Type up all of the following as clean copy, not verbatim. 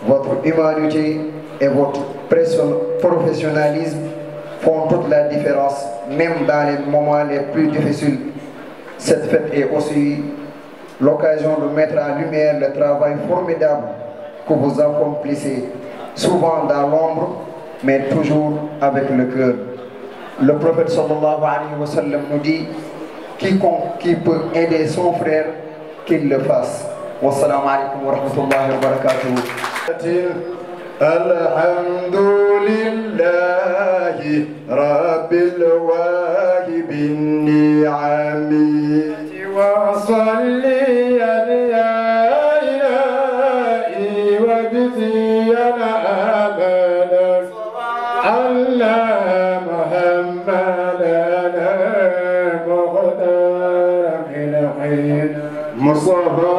Votre humanité et votre professionnalisme font toute la différence, même dans les moments les plus difficiles. Cette fête est aussi l'occasion de mettre en lumière le travail formidable que vous accomplissez, souvent dans l'ombre, mais toujours avec le cœur. Le prophète sallallahu alayhi wa sallam nous dit, quiconque qui peut aider son frère, qu'il le fasse. Wassalamu alaikum wa rahmatullahi wa barakatuh. Alhamdulillahi rabbil wahibin ni'ami wa salli ya ilahi wa biziyana abada ala muhammadana muqdara fil hayy mustafa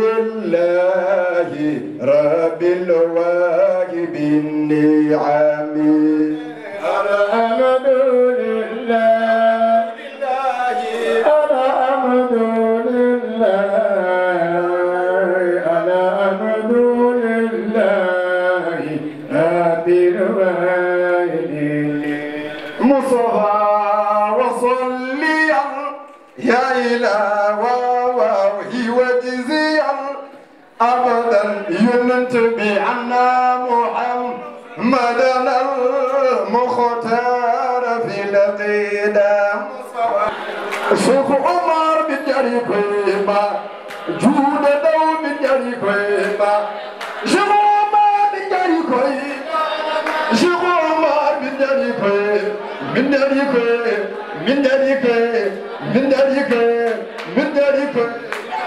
alhamdulillahi rabbil wahibin ni'ami أبدا ينتبه عنا محمدا المختار في القدام شيخ عمر بن جريكويما جود دو بن جريكويما شيخ عمر بن جريكويما شيخ عمر بن جريكويما من جريكويما من جريكويما من جريكويما من جريكويما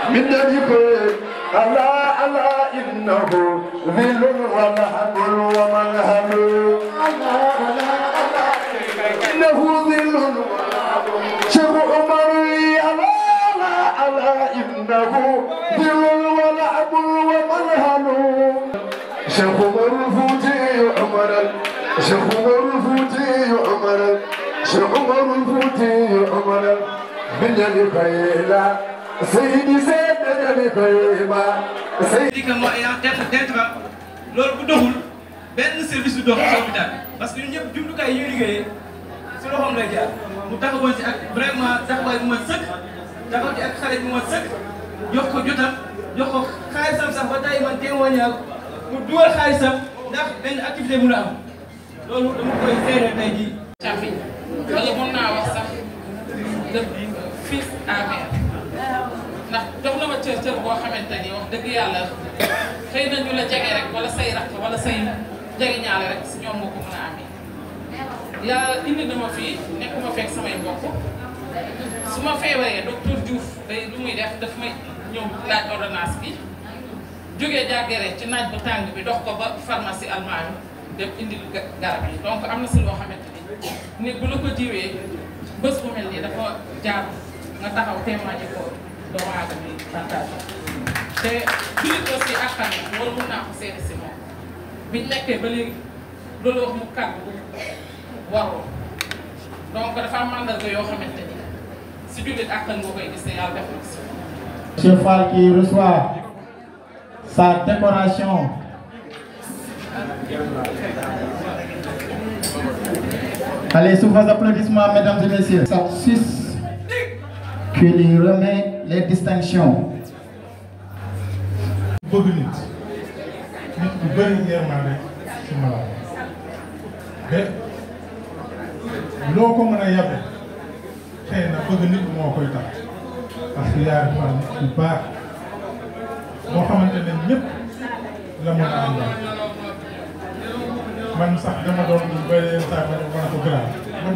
من جريكويما الله الله إنه ذل ولحم وملهم الله الله إنه ذل شيخ عمر الله الله إنه ذل ولحم وملهم شيخ عمر الفوتي عمر شيخ عمر الفوتي عمر شيخ عمر الفوتي عمر من الخيلا سيدي médicament ayant d'intrants loolu bu doxul benn service du dox ci hôpital parce que ñun ñëpp jumtukaay yi ñuy liggéeyee si loxoom lay jaar mu taxawoon ci ak vraiment taxawaay bu mat sëkk taxaw ci ak xarit bu mat sëkk jox ko jotam jox ko xaalisam sax ba tey man témoignal mu dugal xaalisam ndax benn activité bu la am loolu dama koy seere tey jii. Cafi wala mën naa wax sax de fils à mère ndax jox na ma cër boo xamante ni wax dëgg yàlla xëy na ñu la jege rek wala say rakk wala say jege ñaale rek si ñoom moo ko mën a amee yàlla indi na ma fii nekk ma fekk samay mbokk su ma feebaree docteur Diouf day lu muy def daf may ñëw laaj ordonnance bi jógee jàggere ci naaj bu tàng bi dox ko ba pharmacie Allemagne dem indi garab yi donc am na si loo xamante ni nit bu la ko jiwee bés bu mel nii dafa jaar nga taxaw témoigner ko doomu aadama yi partage te jullit aussi ak famille loolu mën naa ko seede si moom biñ nekkee ba léegi loolu wax mu kàddu warul donc dafa am mandarga yoo xamante ni si jullit ak nga koy gis ne yàlla def na si. Monsieur Fall qui reçoit sa décoration. Allez, sous vos applaudissements, mesdames et messieurs. Ça suisse qui lui remet les distinctions. bëgg nit ku bëri yërmande ci malade ba loo ko mën a yabe xëy na bëgg nit moo koy tax parce que yaa ngi nit ku baax boo xamante ne ñëpp la mën a àndal man sax dama doon ba yenn saa ma ne ko grand man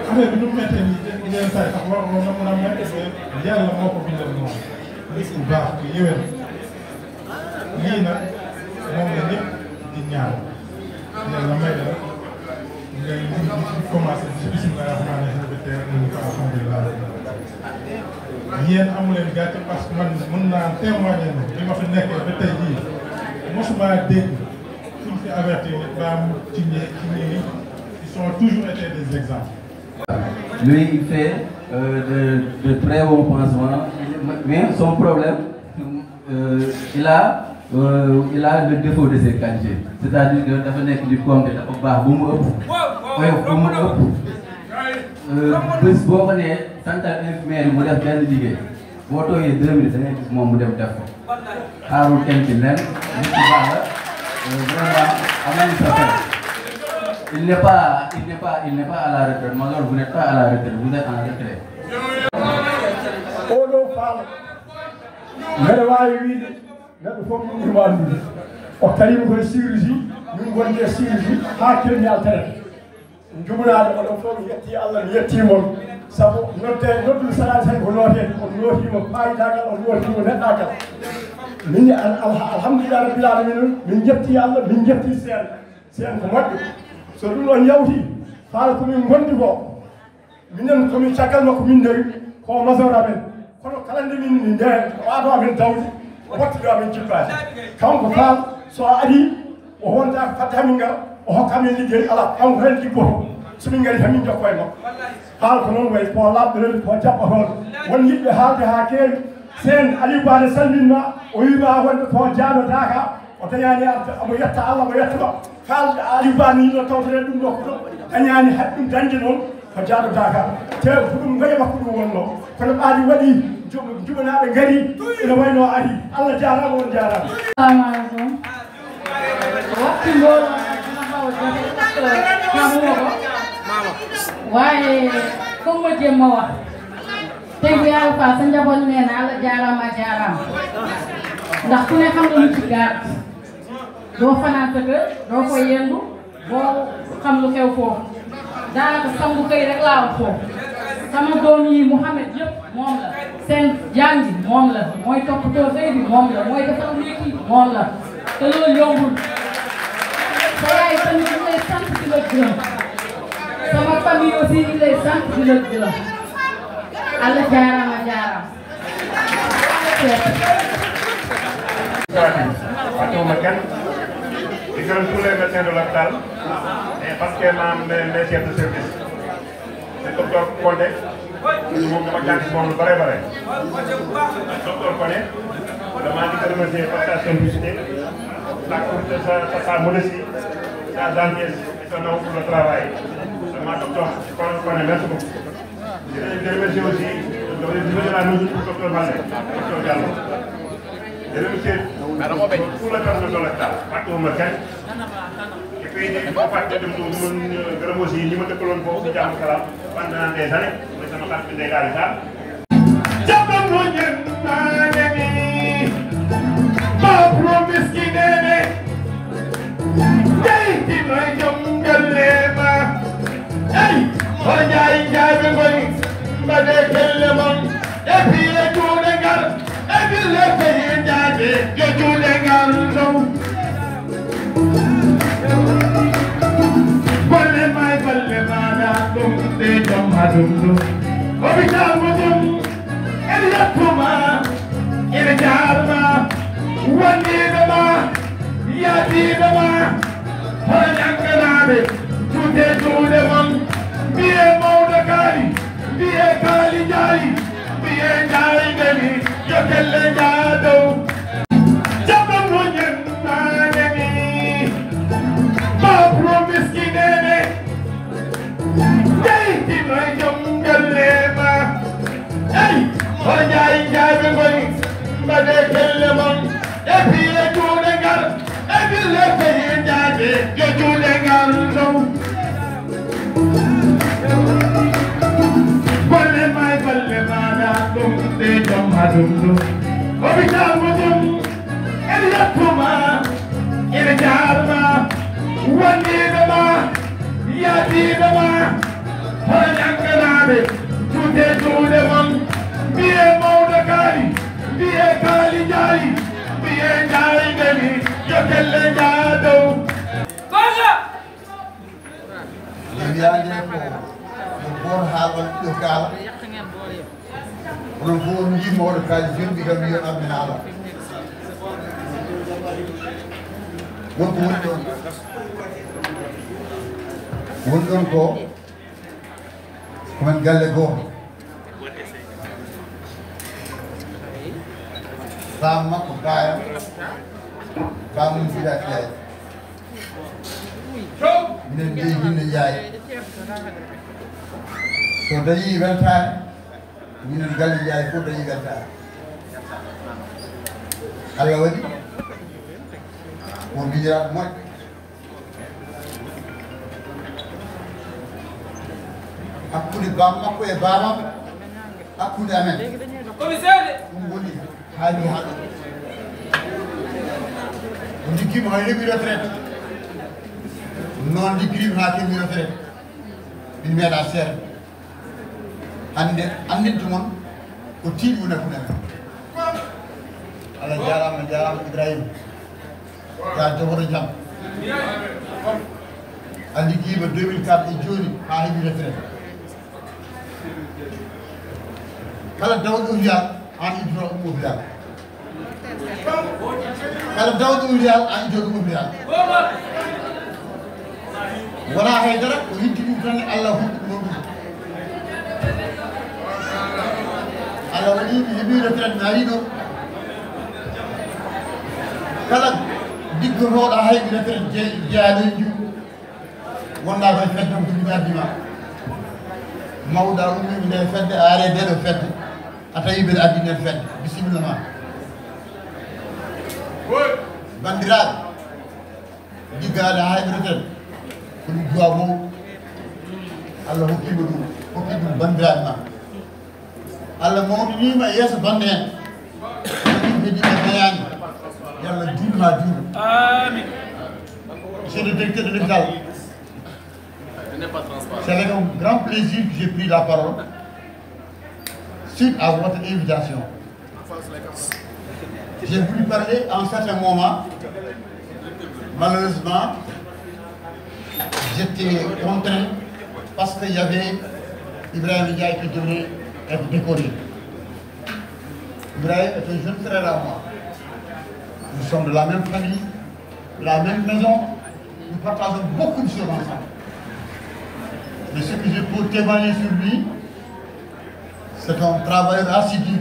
affaire bi nu mu méttee nii yenn saa sax war na mën a méttee yàlla moo ko bindal moom nit ku baax ku yéwén lii nag moom la ñëpp di ñaan yàlla may la ngay commencé ci bisimilah rahmaani rahiim ba tey ñu ko alhamdulilah yéen amu leen gàcce parce que man mën naa témoigner ne bi ma fi nekkee ba tey jii mosuma dégg suñ fi avertir nit baa mu ci ñi ils sont toujours été des exemples. Lui, il fait de très bons pansements, mais son problème, il a le défaut de ses qualités. C'est-à-dire que dafa nekk di compter dafa baax bu mu ëpp oyof bu mu ëpp bés boo ko nee santal infirmière yi mu def benn liggéey boo toogee 2 minutes da ngay gis moom mu dem def ko xaarul kenn ci lenn nit ku baax la vraiment am nañu sa xel. Il n'est pas à la retraite. Major, vous n'êtes pas à la retraite, vous êtes en retraite. Oɗo faala mbeɗa wawi wiide neɗɗo fof ɗum ɗum andude o kalima koye chirurgie min gondi e chirurgie ha kelñal tere jumnade oɗon fof mi yetti Allah mi yettimon saabu noddude saɗade tan ko nootede on nootima payidagal on nootima neɗɗagal min alhamdulillah rabbil alamin min jetti Allah min jetti sen ko moƴƴo so ɗum ɗon yawti faala komin gondi ko minen komin caggal makko min dari ko major amen kono kala nde min nde waɗo amen dawde wattude amen jippade kanko faal so ari o wonta ko fadde hamin gara o hokka amen liggey ala kanko hen jibboto somin gari hamin jokko e makko haal ko noon wayi ko labɓe rewde ko jaɓɓatoɗo won yiɓɓe haalde ha keewi sen Aliou Bane salminma o wima wonde ko jaaɗo Daka o dañani arde omo yetta Allah mo yettuɗo kalde Aliou Bane yino tawtore ɗum ɗo ko ɗo dañani haɗ ɗum dañde noon ko jaaɗo Daka te ko ɗum gaƴa makko ɗum wonno kono ɓaali waɗi jumanaɓe gari ene wayno ari Allah jarama on jarama. Assalamu alaikum. Waktu ngolo na hawo jabe ko waaye comme ma jéem ma wax tey bu yàlla fa sa njaboot nee na Allah jaaraama jaaraama ndax ku ne xam nga lu ci gàtt doo fanaan sa kër doo ko yendu boo xam lu xew foofu daanaka sangu xëy rek laa wax foofu sama doom yi Mouhamed yëpp moom la seen jàngi moom la mooy toppatoo xëy bi moom la mooy defar néeg yi moom la te loolu yombul sa yaay tamit ñu lay sant di la gërëm sama famille aussi ñu lay sant di la gërëm Allah jaaraama jaaraama. Fàttewuma kenn di gërëm tous les médecins de l'hôpital et particulièrement les chefs de service le docteur Condé moom dama jàng ci moom lu bare bare docteur Condé damaa di ko remercier par sa simplicité sa modestie sa gentillesse et son amour pour le travail vraiment docteur Condé merci beaucoup di remercier aussi la mesure pour docteur Baldé docteur Diallo di remercier tout le personnel de l'hôpital fàttewuma kenn et puis di ko fàtte dem mun gërëm aussi ñi ma dëkkaloon foofu si jàmm salaam pendant des années mooy sama xarit bi Ndeye Daly Sarr jamono jën maa ne nii ma promise ki neene day di may jom ngaleema ay xool njaay njaay bi ngoy mba dee kelle mon et puis le tuune ngar et puis le pays njaaje yo tuune ngar sow balle maga dum de jom hadum dum hobital mudum el yakuma el jarma wani dama yati dama hoyangalabe tude mon biye mawda kali biye kali jali biye jali demi yo kelle jado jabam wonyen maneni ma promise ki nene day di may jom ngaleema ay xool njaay bi ngoy mba dee kelle mon et puis le tuune ngar et puis le pays njaaje yo tuune ngar sow balle maga dum de jom hadum dum hobital mudum el yakuma el jarma wani dama yati dama hoyangalabe tude mon biye mawda kali biye kali jali biye jali demi yo kelle jado Goga yande ko bor haal do kala on fo ndi mawda kali jindi gam yo aminala wonko woni don wonɗon ko komin galle goto bam makko gaya bam mum fiɗa fiyaye minen jeeyi hinne jaayi so dañi weltare minen galle jaayi fof dañi weltare Allah waɗi ko miñiraɗo moƴƴo hakkude bam makko e babam hakkude amen ɗum woni haali haɗo o jikkima ha heeɓi retraite noon jikkirima ha keɓi retraite min meeɗa seere hande andinto moon ko tiiɗi woni hakkude amen Allah jarama Ibrahima ya jogoto jaam a ligguima 2004 e joni ha heeɓi retraite kala dawɗo wiyal an idoro ummo wiyal kala dawɗo wiyal an idoro ummo wiyal wona haydara ko yiddi ɗum tan Allah huɗɗi ɗum ɗum Allah waɗi mi heeɓi retraite mi ari ɗo kala diggotoɗo hayɓe retraite jeeyaɗo e jum wonɗa koye fedde ko ɗum ardima mawɗa ummimi nde fedde a are nde ɗo fedde a tawi mbeɗa addi nden fedde bisimilla ma bandiraɓe diggade hayɓe retraite ko ɗum duwa mawɗo Allah hokkima ɗum hokki ɗum bandiraɓe ma Allah mawninima e yeeso bande hen yimɓe ɗiɓe mayani Yalla juutma juuɗo amin monsieur le directeur de l'hôpital c'est avec un grand plaisir que j'ai pris la parole suite à votre invitation. J'ai voulu parler à un certain moment. Malheureusement, j'étais contraint parce qu'il y avait Ibrahim Ndiaye qui devait être décoré. Ibrahim est un jeune frère à moi. Nous sommes de la même famille, de la même maison. Nous partageons beaucoup de choses ensemble. Mais ce que je peux témoigner sur lui, c'est un travailleur assidu.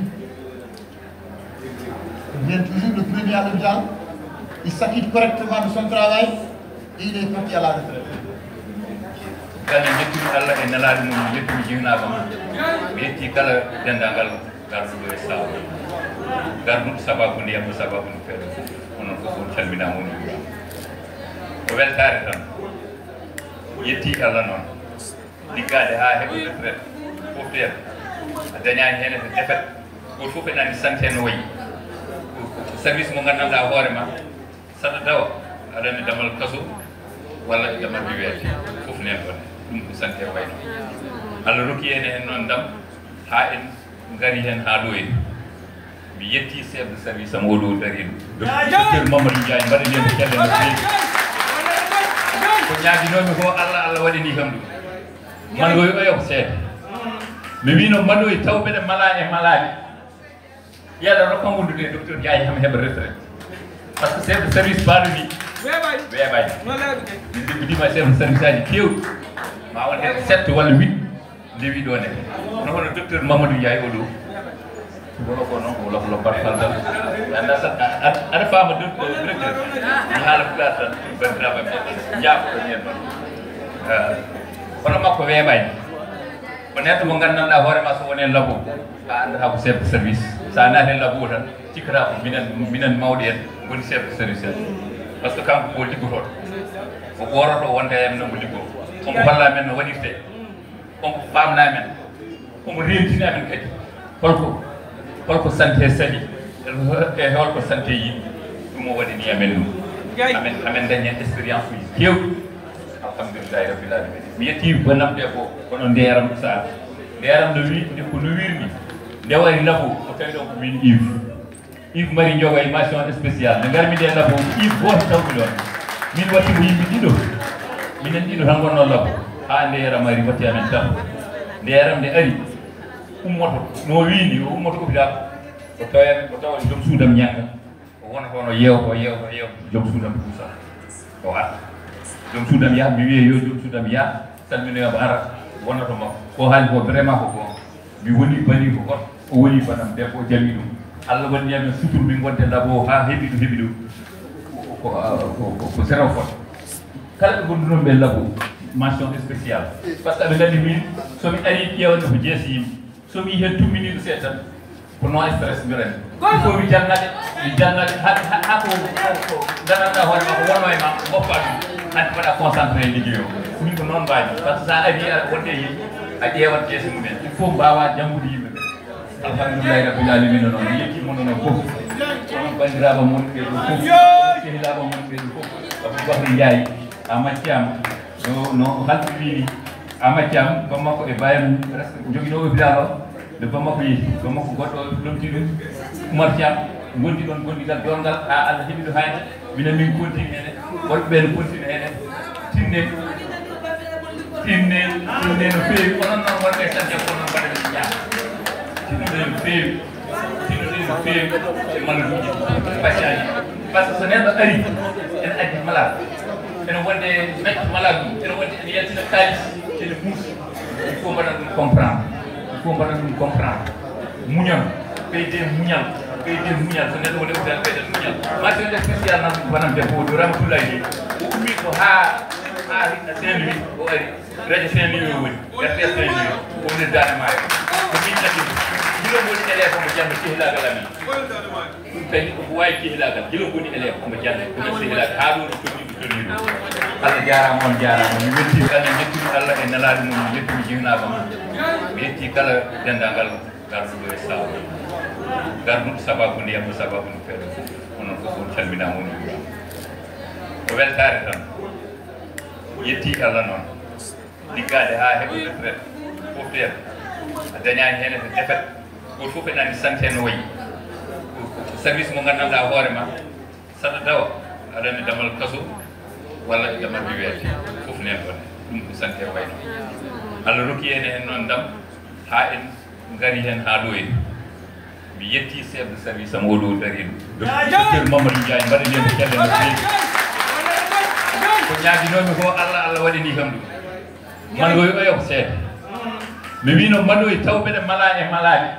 Il vient toujours le premier à l'hôpital. Il s'acquitte correctement de son travail et il est parti à la retraite. kala jettuɗo Allah e nelaɗo mum jettuɗo jiwnaka mum mi yetti kala dendagal garduɗo e sawo garduɗo sababu ndiyam sababu no feeɗa onon fof on calminama on juurama ko weltare tan yetti Allah noon liggade ha heɓa retraite fof teen a dañani hen e defet goto fof en andi santé no wayi service mo gandanɗa hoorema saɗa dawa aɗani damal kaso walla damal wiwete fof nen ɗon ɗum ko santé wayno Allah rokki en hen noon ndam ha en gari hen ha ɗo en mi yetti chef de service am oɗo dariɗo docteur Mamadou Ndiaye mbaɗa nden kelle no feewi ko ñaaginomi ko Allah waɗani kam ɗum mandoy oyo ko seeɗa mi wino mandoy taw mbeɗa mala e malade yeeɗa rokka wondude docteur Ndiaye kam heɓa retraite par ce que chef de service mbaɗo ni weeɓani min ɗiɓɓiɗima chef de service aji kewɗi ma won hen 7 walla 8 ndewi ɗo ne kono hono docteur Mamadou Ndiaye oɗo wolo ko noon ko loflo barfaldal anda aɗa faama directeur mi haala fuɗar tan bandiraɓe men jaafoto ñen ɗon kono makko weeɓani ko neɗɗo mo gandanɗa hoorema so woni labo a andata ko chef de service sa naati e labo tan cikkata ko minen mawɗi en woni chef de service en par ce que kanko ko liggotoɗo o ɓoroto wonde en nomo liggo omo holla men no waɗirte omo famna men omo rentina men kadi holko santé sali e holko santé yiɗi ɗum o waɗini amen ɗum amen dañi hen expérience uji kewɗi alhamdulillahi rabbil alamin mi yetti bonamɗe ko kono nderam sa nderam no wirni nde wari labo o tawi ɗon ko min Yves Marie Ndiogo e mention spéciale nde garmi nde labo Yves goto tawmi ɗon min watti ko yimɓe ɗiɗo minen ɗiɗo tan gonno labo ha ndeyaram ari watti amen tan ndeyaram nde ari ummoto no wini o ummoto hôpital o tawa joom suudam ñanga o wona kono yewto joom suudam tuusa o waɗa joom suudam yaha mi wiye yo joom suudam yaha salminoyama ara wonata makko ko haali ko vraiment ko mi woni bani ko goto o woni banam debbo o jami ɗum Allah woni yamin sutur min gonte labo ha heɓi ɗum ko zéro faute kala ɓe gondunoon ɓe labo mention spéciale par ce que aɓe nganndi min somi ari ƴeewande ko jeesi yimɓe somi yi heen tumminiɗo seeɗa tan ko non stress mbirani il faut mi jannade ha ko gandanɗa hoore ma ko wonno e ma goppa ɗum hande mbaɗa concentré e liggey o min ko noon mbawi par ce que sa ari aɗa wonde e yimɓe a ƴeewat jeesi mumen il faut mbawa janngude yimɓe ɓe alhamdulillahi rabbil alamina noon mi yettimo noon fof onon bandiraɓe mon ɓe ɗo fof sehilaɓe mon ɓe ɗo fof Aboubacry Ndiaye a maccama no halɓe wini a maccama bammakko e bayam joguino hôpital o nde bammakko yeehi bammakko goɗɗo lomti ɗum Oumar Thiam gondi ɗon gondigal jorgal ha Allah heeɓi ɗo hayde minen min continue ene wolɓe ɓe no continue ene tinne no feewi onon noon wonɓe sante ko noon mbaɗa ɗum jaa tinnude no feewi e malladuji patiaji par ce que so neɗɗo ari ene addi malade ene wonde mecce malade mum ene wonde ene yaltina kalis ene muusi il faut mbaɗa ɗum comprendre muñal ɓeyde muñal so neɗɗo woni hôpital ɓeyden muñal mention spécial nan banam debbo ɗo Ramatoulaye ni o ummi ko ha Saint-Louis o ari radio Saint-Louis o woni RTS Saint-Louis o woni Dane Maayo ko min tati jilo woni élève omo jannde sehilagal amin ɗum kadi ko wawi sehilagal jilo woni élève omo jannde ɗum sehilagal ha ɗo no tonni ɗum Allah jarama on jarama mi wetti kala yettimi Allah e nelaɗo mum mi yettimi jihnaɓe mum mi yetti kala dendagal garduɗo e saw garduɗo sababude yamma sababude feere onon fof on calminama on juurama ko weltare tan yetti Allah noon liggade ha heɓa retraite fof feere a dañani hen ko defet goto fof ene andi santé no wayi service mo gandanɗa hoore ma saɗa dawa aɗa andi damal kaso walla damal wiwete fof nen ɗon ɗum ko santé wayno Allah rokki ene hen noon ndam ha en gari hen ha ɗo en mi yetti chef de service am oɗo dari docteur Mamadou Ndiaye mbaɗa nden kelle no feewi ko ñaaginomi ko Allah waɗani kam ɗum manɗoy oyo ko seeɗa mi wino manɗoy taw mbeɗe mala e malade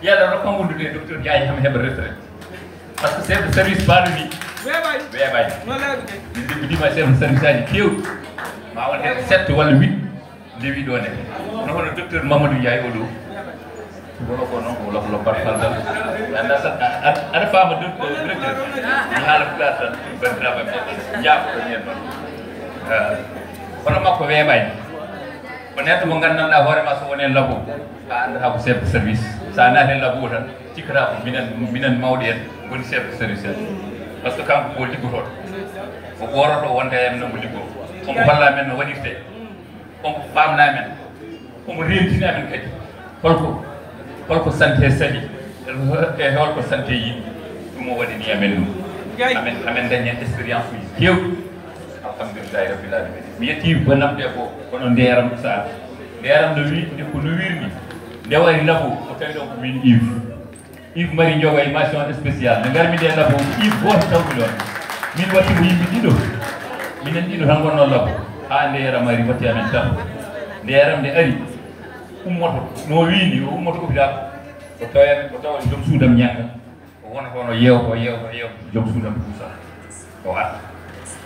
yeeɗa rokka wondude docteur Ndiaye ham heɓa retraite par ce que chef de service mbaɗo ni weeɓani min debbitima chef de service aji kewɗi ma won hen 7 walla 8 ndewi ɗo ne kono hono docteur Mamadou Ndiaye oɗo wolo ko noon ko loflo barfal tan anda sa aɗa faama directeur mi haala fuɗar tan bandiraɓe men jaafo ɗon hen ɗon kono makko weeɓani ko neɗɗo mo gandanɗa hoorema so woni labo a andata ko chef de service sa naati e labo tan cikkata ko minen mawɗi en goni chef de service en par ce que kanko ko liggotoɗo o ɓoroto wonde hen nomo liggo omo holla men no waɗirte omo famna men omo rentina men kadi holko santé sali e holko santé yiɗi ɗum o waɗini amen ɗum amen dañi hen expérience uji kewɗi alhamdulillahi rabbil alamin mi yetti bonamde ko kono nderam sa nderam no wirni nde wari labo o tawi ɗon ko min Yves Marie Ndiogo e mention spéciale nde garmi nde labo Yves goto tawmi ɗon min wattimo yimɓe ɗiɗo minen ɗiɗo tan gonno labo ha ndeyaram ari watti amen tan ndeyaram nde ari ummoto no wini o ummoto hôpital o tawa joom suudam ñanga o wona kono yeew joom suudam duusa o waɗa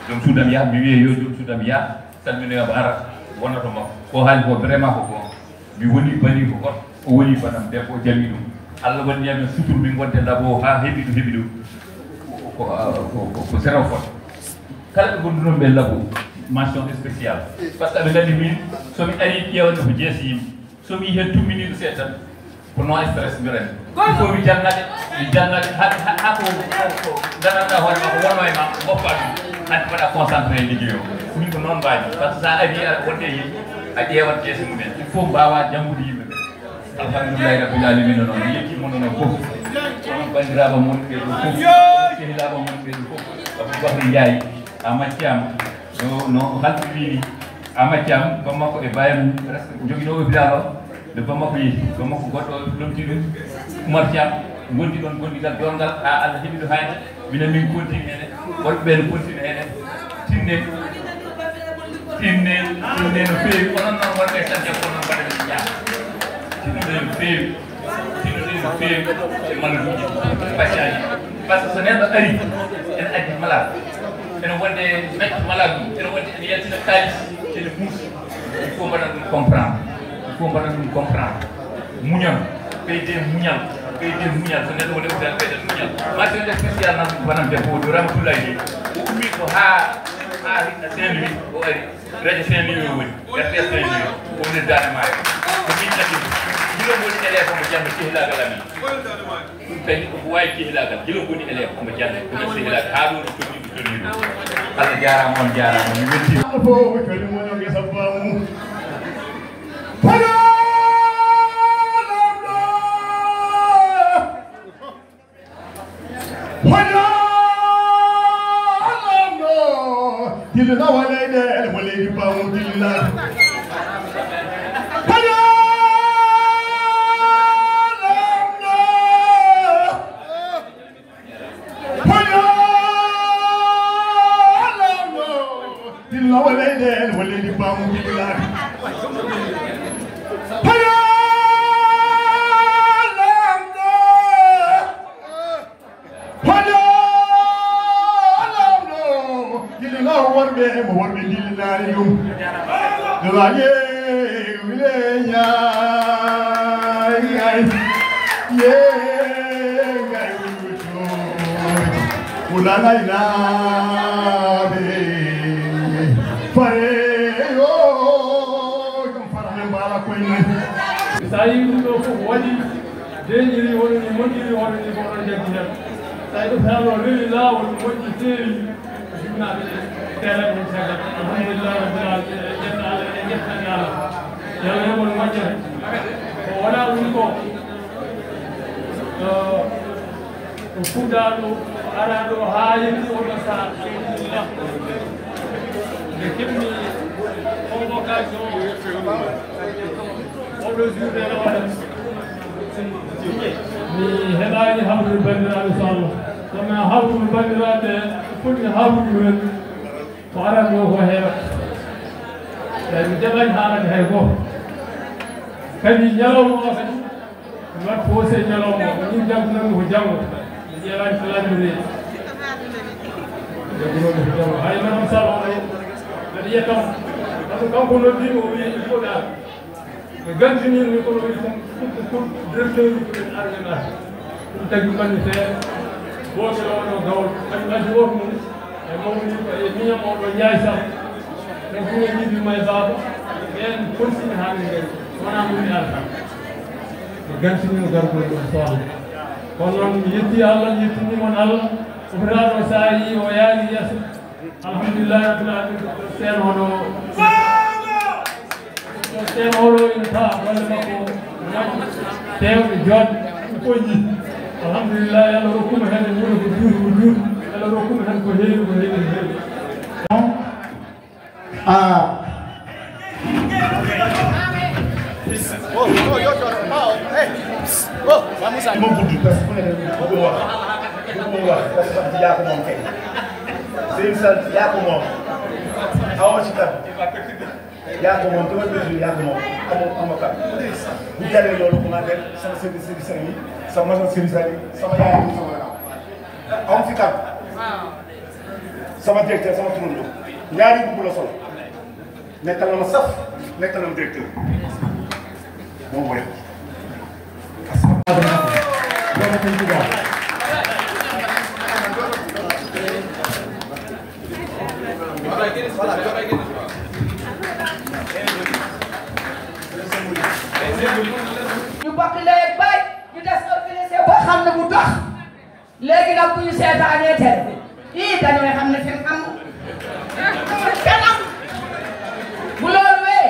joom suudam yaha mi wiye yo joom suudam yaha salminoyama ara wonata makko ko haali ko vraiment ko mi woni bani ko goto o woni banam debbo o jami ɗum Allah woni yamin sutur min gonte labo ha heeɓi ɗum ko zéro faute kala ɓe gondunoon ɓe labo mention spéciale par ce que aɓe nganndi min somi ari ƴeewande ko jeesi yimɓe somi yi heen tumminiɗo seeɗa tan ko non stress mbirani il faut mi jannade ha ko gandanɗa hoore ma ko wonno e ma goppa ɗum hande mbaɗa concentré e liggey o min ko noon mbawi par ce que sa ari aɗa wonde e yimɓe a ƴeewat jeesi mumen il faut mbawa janngude yimɓe ɓe alhamdulillahi rabbil alamina noon mi yettimo noon fof onon bandiraɓe mon ɓe ɗo fof sehilaɓe mon ɓe ɗo fof Aboubacry Ndiaye a maccama no halɓe wini a maccama bammakko e bayam joguino hôpital o nde bammakko yeehi bammakko goɗɗo lomti ɗum Oumar Thiam gondi ɗon gondigal jorgal ha Allah heeɓi ɗo hayde minen min continue ene wolɓe ɓe no continue ene tinne no feewi onon noon wonɓe tan debbo noon mbaɗa ɗum jaa tinnude no feewi e malluji baccaji par ce que so neɗɗo ari ene addi malade ene wonde metto malade mum ene wonde ene yaltina kalis ene muusi il faut mbaɗa ɗum comprendre muñal ɓeyde muñal so neɗɗo woni hôpital ɓeyde muñal maternité spécial nan banam debbo do Ramatoulaye ni o ummi ko ha Saint-Louis o ari radio Saint-Louis o woni RTS Saint-Louis o woni Dane Maayo ko min tati jilo woni élève omo jangga kehilagal amin ɗum kadi ko wawi kehilagal jilo woni élève omo jangga ko kehilagal ha ɗo no tonni Allah jarama on jarama mi wetti fo kadi mono ngesa bamu Dilina walede el waledi bamu dilina Dilina walede el waledi bamu dilina worbe mo worbe dilinaari ɗum dulaye wile ñaay ye ngay wuto ulanaynaɓe fare yo ɗum farame mbala koyne sa yi ɗum ɗo fof waɗi deñiri wononi moƴƴiri wononi ko oɗon jaggi hen sa yi ɗo feano rewi lawol moƴƴi teeri alhamdulillah rabbil alamin jettani Allah yalla yobol majjere ko wala woni ko fuɗɗaɗo araɗo ha yetti oɗo saha alhamdulillah ɓe keɓni convocation oɗo journée no waɗa mi heɓani hawrude bandiraɓe so Allah kono hawrude bandiraɓe foti hawrude men ko aranno ko heewat eyi mi jaɓani haalande hay gooto kadi ñalawma o kadi mi wat fose ñalawma o min jaggunanmi ko janngo mi ƴeewani ko lammireeji jaggunanmi ko janngo hay madame sall o mbeɗa yiyatamo par ce que kanko noddimi o wi il faut ɗa ɓe gantinimi kono wi ɗum directeur uji ko ɗen arganat ɗum tagi ɓanni feere goto oɗo gawol kañum addi woto mum e mawni ko e miñam oɗo Ndiaye Sall ɗen fof e jiɗima e baaba ɓen continue haalde ngari wona mum mi alta ɓe gantinino gargol ɗum sohla kono noon mi yetti Allah mi yettinimon Allah opéraɗo sa yi o yaari yeeso alhamdulillahi rabbil alamin sen oɗo sen oɗo ina taa golle makko moƴƴi tewɗe jodde ɓoƴƴi alhamdulillah yalla rokkuma hen e wuuro ko juuti yalla rokkuma hen ko heewi ko heewi heewi ma gudd parce que ku ne bëggul wax parce que xam yaa ko moom kay sëñ Sall yaa ko moom aw ma ci kat yaa ko moom dama bëgg yaa ko moom amoo kat bu jaree loolu commencé sama service yi sama maison service yi sama yaay sama aw fi kat sama directeur sama turando ñaari bugg la solo nekkal na ma saf nekkal na ma directeur moom mooy ñu bokk ndey ak baay ñu des organisé ba xam ne bu dox léegi nag bu ñu seetaanee télé ii dañooy xam ne fi mu am kenn am bu loolu wee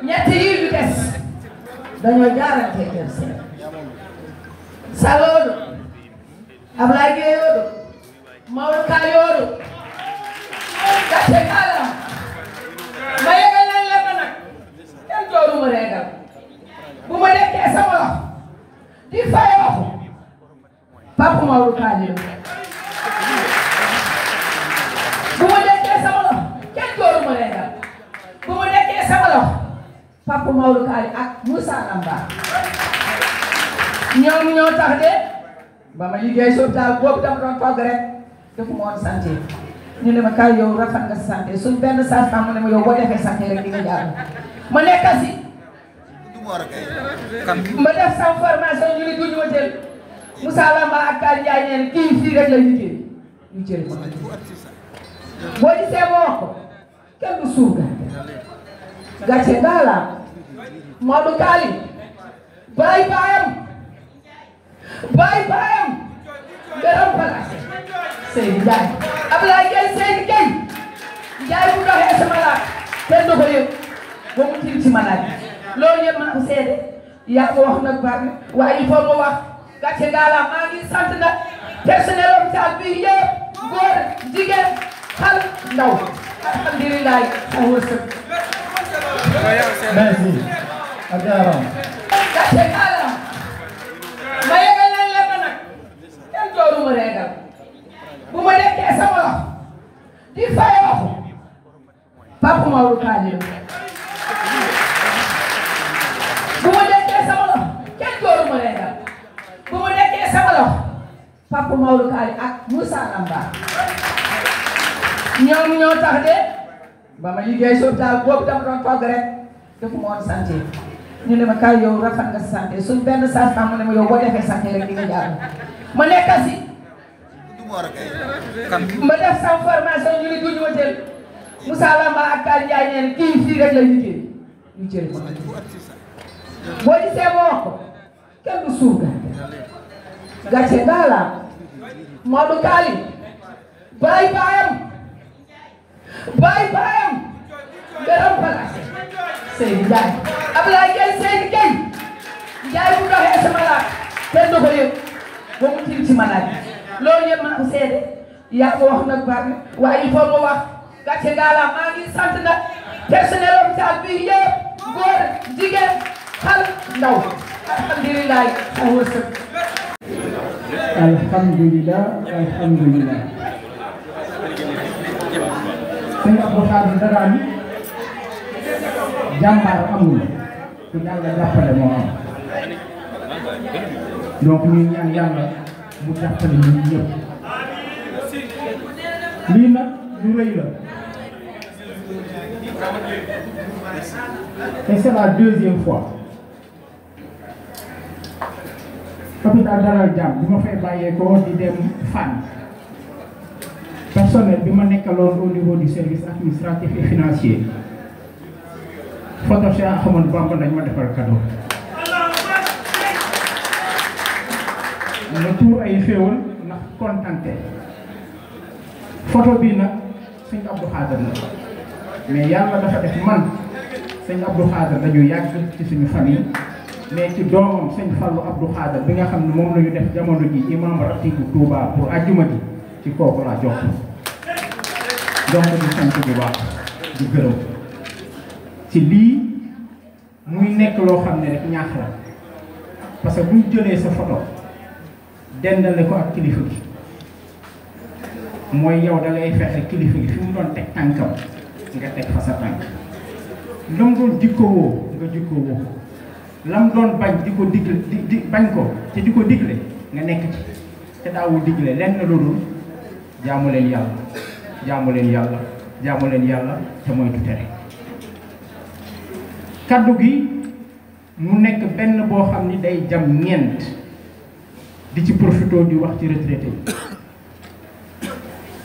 ñett yii ñu des dañoo jaarante kër seen Saloodo Ablaye Gueye yoodo Maodo Ka yoodo gàcce kaalam ma yegal leen leen ma nag kenn jooruma reegal bu ma dekkee sama loxo di fayoo Papa Maodo Ka bu ma dekkee sama loxo kenn jooruma reegal loxo Papa Maodo Kali ak Moussa Lamba ñoom ñoo tax de ba ma liggéey hôpital boobu dama doon togg rek defu ma woon santé ñu ne ma kaay yow rafet nga santé suñ benn sage-femme mu ne ma yow boo defee santé rek di nga jaar ma nekk si ma def sama formation ñu ne duñu ma jël Moussa Lamba ak Kali Ndiaye nee na kii fii rek la liggéey ñu jël ma boo gisee ma wax ko kenn du suur gàcce ngaa la Maodo Kali bàyyi baayam gërëm palaas Seydou Ndiaye Ablaye Gueye Seydou Gueye Ndiaye bu doxee sama laaj kenn du ko yëg ba mu tiim ci ma laaj loolu yëpp maa ko seede yaa ko wax nag baax na waaye il faut ma wax gàcce ngaa la maa ngi sant nag personnel hôpital bi yëpp góor jigéen xale ndaw alhamdulilah ay wërsëg. Merci. Adiaram. Gàcce ngaa la ma yëgal leen leen nag kenn dooru ma reegal bu ma nekkee sama loxo di fayoo Papa Maodo Kali bu ma nekkee sama loxo kenn dooru ma reegal bu ma nekkee sama loxo Papa Maodo Kali ak Moussa Lamba ñoom ñoo tax de ba ma liggéey hôpital boobu dama doon togg rek defu ma woon santé ñu ne ma kaay yow rafet nga santé suñ benn sage-femme mu ne ma yow boo defee santé rek di nga jaar ma nekk si ma def sama formation ñu ne duñu ma jël Moussa Lamba ak Kali Ndiaye nee na kii fii rek la liggéey ñu jël ma boo gisee ma wax ko kenn du suur gàcce ngaa la Maodo Kali bàyyi baayam gërëm palaas Seydou Ndiaye Ablaye Gueye Seydou Gueye Ndiaye bu doxee sama laaj kenn du ko yëg ba mu tiim ci ma laaj loolu yëpp maa ko seede yaa ko wax nag baax na waaye il faut ma wax gàcce ngaa la maa ngi sant nag personnel hôpital bi yëpp góor jigéen xale ndaw alhamdulilah ay wërsëg. Alhamdulillah. Sëñ Abdou Khadir Darame jàmbaar amul ku yàlla jàppale moo am donc ñuy ñaan yàlla mu jàppale ñun ñëpp lii nag lu rëy la et c'est la deuxième fois hôpital Dalal Jàmm bi ma fay bàyyeekoo di dem Fann personnel bi ma nekkaloon au niveau du service administratif et financier photo Cheikh Ahmadou Bamba dañ ma defal cadeau ma tuur ay xéewal ndax kontante photo bii nag sëñ Abdou Khadir la mais yàlla dafa def man sëñ Abdou Khadir dañu yàgg ci suñu famille mais ci doomam sëñ Fallou Abdou Khadir bi nga xam ne moom la ñu def jamono ji imam ratibu Touba pour àjjuma ji ci kooku laa jokk donc di sant bu baax di gërëm ci lii muy nekk loo xam ne rek ñaax la parce que buñ jëlee sa photo dendale ko ak kilifa gi mooy yow da ngay fexe kilifa gi fi mu doon teg tànkam nga teg fa sa tànk lam doon jikkowoo nga jikkowoo lam doon bañ di ko digle di bañ ko te di ko digle nga nekk ci te daawul digle lenn loolu jaamu leen yàlla te moytu tere kaddu gi mu nekk benn boo xam ni day jam ñeent di ci profito di wax ci retraité yi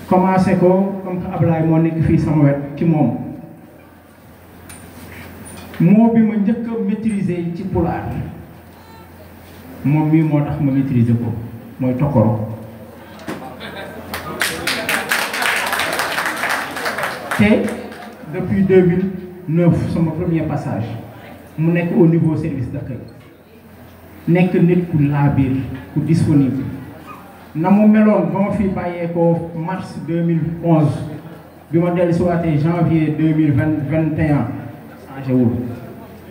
commencé ko comme que Ablaye moo nekk fii sama wet ci moom moo bi ma njëkk a maîtriser ci pulaar moom mii moo tax ma maîtriser ko mooy tokkoro te depuis 2009 sama premier passage mu nekk au niveau service d'accueil nekk nit ku laabiir ku disponible na mu meloon ba ma fi bàyyeekoo mars 2011 bi ma dellu si waatee janvier 2021 changé wul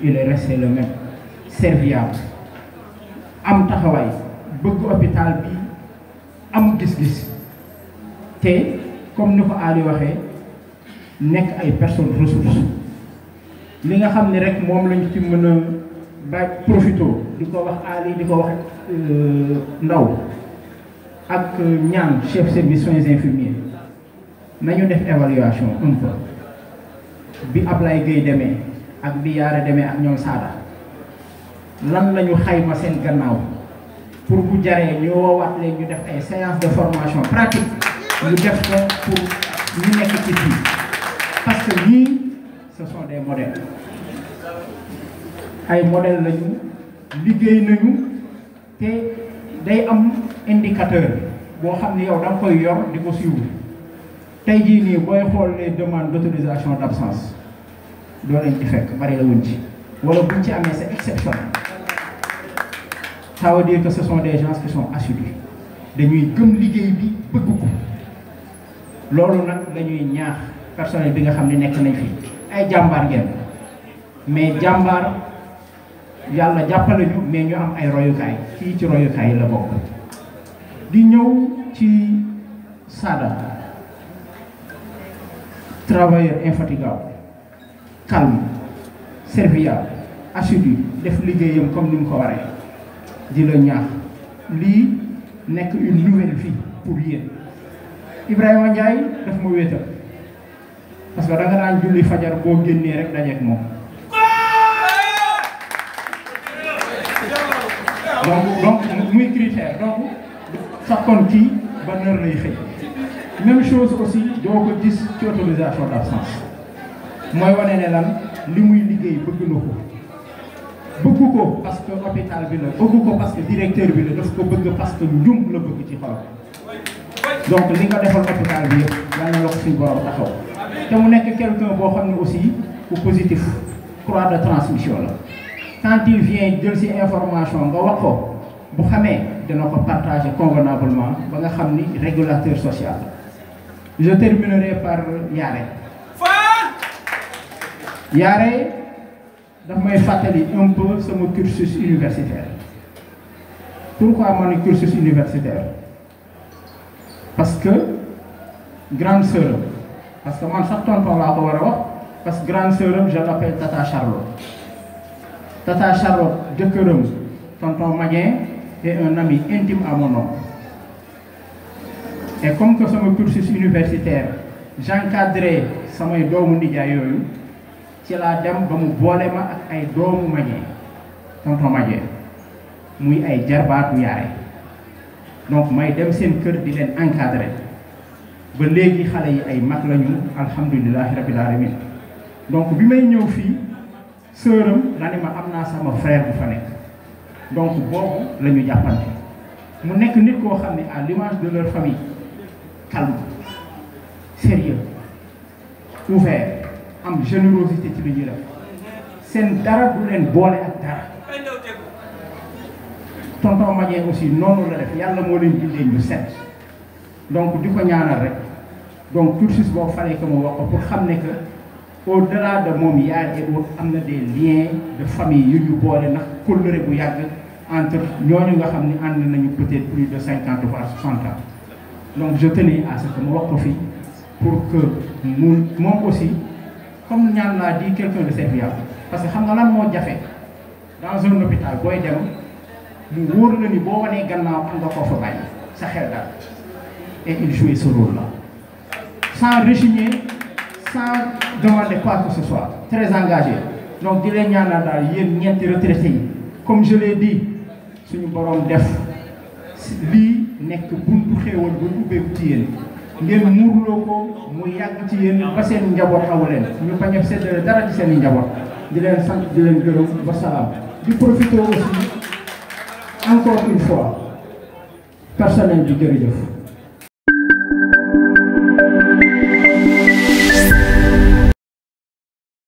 il est resté le même serviable am taxawaay bëgg hôpital bi am gis-gis te comme ni ko Ali waxee nekk ay personnes ressources li nga xam ni rek moom lañ ci mën a ba profito di ko wax Ali di ko wax Ndaw ak ñaan chef service soins infirmiers nañu def évaluation un peu bi Ablaye Gueye demee ak bi Yaare demee ak ñoom Sada lan lañu xayma seen gannaaw pour bu jaree ñu woowaat leen ñu def ay séance de formation pratique ñu def ko pour ñu nekk ci fii parce que ñii ce sont des modèles ay modèles lañu liggéey nañu te day am indicateur boo xam ne yow da nga koy yor di ko suivre tey jii nii booy xool les demandes d'autorisation d'absence doo leen ci fekk bari la wuñ ci wala buñ ci amee c'est exceptionnel. Ça veut dire que ce sont des gens qui sont assidus dañuy gëm liggéey bi bëgg ko loolu nag lañuy ñaax personnel bi nga xam ne nekk nañ fi ay jàmbaar ngeen mais jàmbaar yàlla jàppale ñu mais ñu am ay royukaay kii ci royukaay yi la bokk. di ñëw ci Sada travailleur infatigable calme serviable assidu def liggéeyam comme ni mu ko waree. di la ñaax lii nekk une nouvelle vie pour yéen Ibrahima Ndiaye daf ma wéetal parce que da nga daan julli fajar boo génnee rek dajeek moom donc muy critère donc sakkoon kii ban heure lay xëy même chose aussi doo ko gis ci autorisation d'absence mooy wane ne lan li muy liggéey bëgg na ko bëgg ko parce que hôpital bi la bëgg ko parce que directeur bi la daf ko bëgg parce que njum la bëgg ci xolam donc li nga defal hôpital bi yëpp yal na la ko suñu borom taxaw te mu nekk quelqu'un boo xam ne aussi ku positif croix de transmission la quand il vient jël ci information nga wax ko bu xamee dina ko partager convenablement ba nga xam ni régulateur social je terminerai par Yaare daf may fàttali un peu sama cursus universitaire pourquoi ma ne cursus universitaire parce que grande sœur parce que man sax tonton laa ko war a wax parce que grande sœur je l'appelle Tata Charlotte jëkkëram tonton Madien est un ami intime à mon nom et comme que sama cursus universitaire j'encadrais samay doomu nijaay yooyu ci laa dem ba mu boole ma ak ay doomu Madien tonton Madien muy ay jarbaatu Yaare donc may dem seen kër di leen encadrer ba léegi xale yi ay mag lañu alhamdulilahi rabbil alamin donc bi may ñëw fii sœuram la ne ma am naa sama frère bu fa nekk donc boobu la ñu jàppante mu nekk nit koo xam ne à l'image de leur famille calme sérieux ouvert am générosité ci lu ñuy def seen dara du leen boole ak dara tonton Madien aussi noonu la def yàlla moo leen bindee ñu set donc di ko ñaanal rek donc cursus boo falee que mu wax ko pour xam ne que au-delà de moom Yaare et autres am na des liens de famille yu ñu boole ndax kóllëre bu yàgg entre ñooñu nga xam ne ànd nañu peut-être plus de 50 voire 60 ans donc je tenais à ce que mu wax ko fii pour que moom aussi comme ñaan laa di quelqu'un de serviable parce que xam nga lan moo jafe dans un hôpital booy dem mu wóor la ni boo wanee gannaaw am nga koo fa bàyyi sa xel daal et il jouait ce rôle là sans rechigner sans demander quoi que ce soit très engagé donc di leen ñaanal daal yéen ñeenti retraités yi comme je l'ai dit suñu borom def lii nekk buntu xéewal bu ubbeeku ci yéen ngeen muurloo ko mu yàgg ci yéen ba seen njaboot awu leen ñu bañ a séddale dara ci seen i njaboot di leen sant di leen gërëm ba salaam di profiter aussi encore une fois personnel bi jërëjëf